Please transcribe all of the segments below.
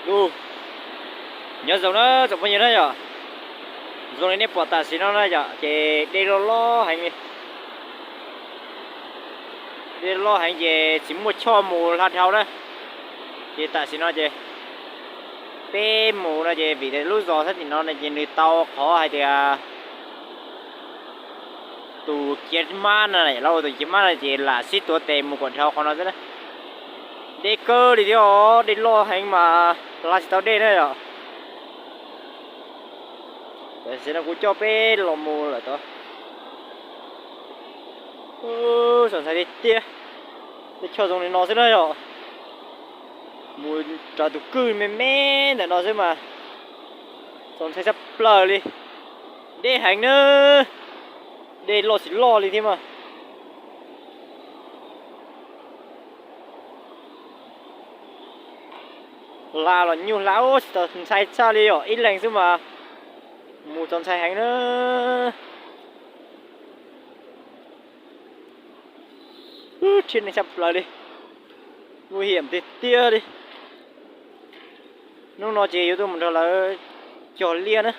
Nyob zoo na tsoom phooj ywg na yom, zoo li nej pom tam sim no na yom ces dej loj loj heev li. Dej loj heev ces tsis muaj choj mus hla dhau na. Ces tam sim no ces peb mus no ces vim lub zos sab tim no no ces nws tau qhov hais tias tus ciav hmab no, lawv ua tus ciav hmab no ces lam sib tuav tes mus kom dhau qhov no xwb na. Deb kawg li thiab os, dej loj heev mas hla tsis tau dej na yom. Tam sim no kuv coj peb los mus lawm tod. Txaus ntshai tiag tiag, tej choj zoo li no xwb na yom. Mus raws tus kwj me me ntawm no xwb mas txaus ntshai tshaj plaws li. Deb heev na, dej loj tsis loj li thiab mas. Hla los nyuj hla tsis tau ntshai tshaj li yom, ib leeg xwb mas mus txaus ntshai heev na. Rhiab neeg tshaj plaws li, nguy hiểm tiag tiag li. Hnub no ces yuav tuaj mus nrog lawv cog liaj na,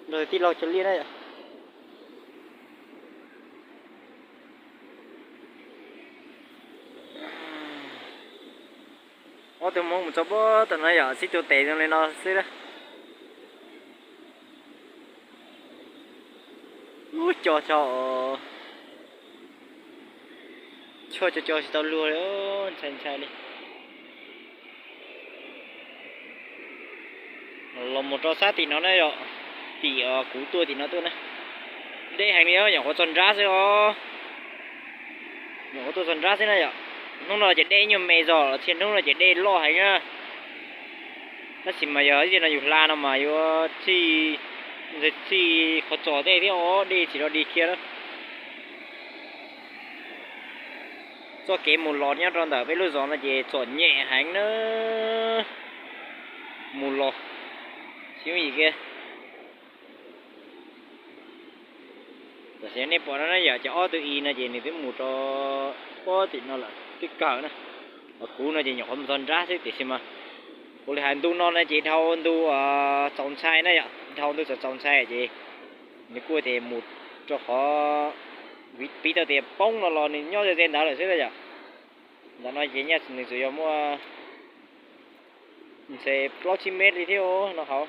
nrog tij laug cog liaj na yom. Ob tug Hmoob mus txog puag tom no yom, sib tuav tes zoo li no xwb. Ub, cog tso, choj cog cog tsis tau luag li, ntshai ntshai li. Los mus rau sab tim no na yom, tim kuv tuaj tim no tuaj na, deb heev li, nyuam qhuav txog nrab xwb os. Nyuam qhuav tuaj txog nrab xwb na yom. Hnub no ces dej nyuag me zog los txhiaj hnub no ces dej loj heev na. Tab sis mas yog ib yam no yus hla no mas yuav txhij, txhij qhov txos tej thiab os, dej tsis rov dig kiag na. Txoj kev mus los nyob rau ntawm peb lub zos no ces txom nyem heev na. Mus los tsis yooj yim kiag. Tam sim nej pom no na yom, ces ob tug i no ces nws twb mus rau puag tim no lawm twb kawg na. Kuv no ces nyuam qhuav mus txog nrab xwb tiam sis mas kuv li hais ntu no na ces dhau ntu txaus ntshai na yom, dhau ntu txaus txaus ntshai ces nws kuj tias mus rau qhov piv tau tias poob no los nws nyob ze ze ntawd lawm xwb na yom. Ntawm no ces nws tsuas yog muaj ntshe plaub tsib mev li thiab no hauv.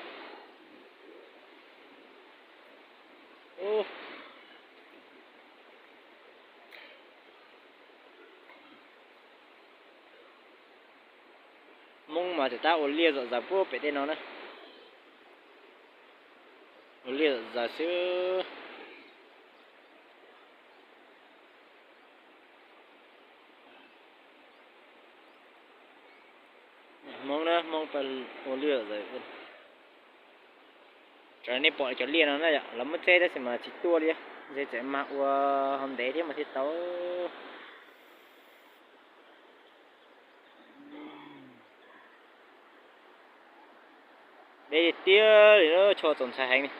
Hmoob mas txawm tab ua liaj zom zaws puag pem tej no na. Ua liaj zom zaws xwb. Hmoob na, Hmoob ua liaj zom zaws. Raws nej pom cov liaj no na yom, lawv muab tseb tab sis mas tsis tuaj li, ntshe tseem mag ua hauv ntev thiab mas thiaj tau. Deb tiag li, choj txaus ntshai heev li.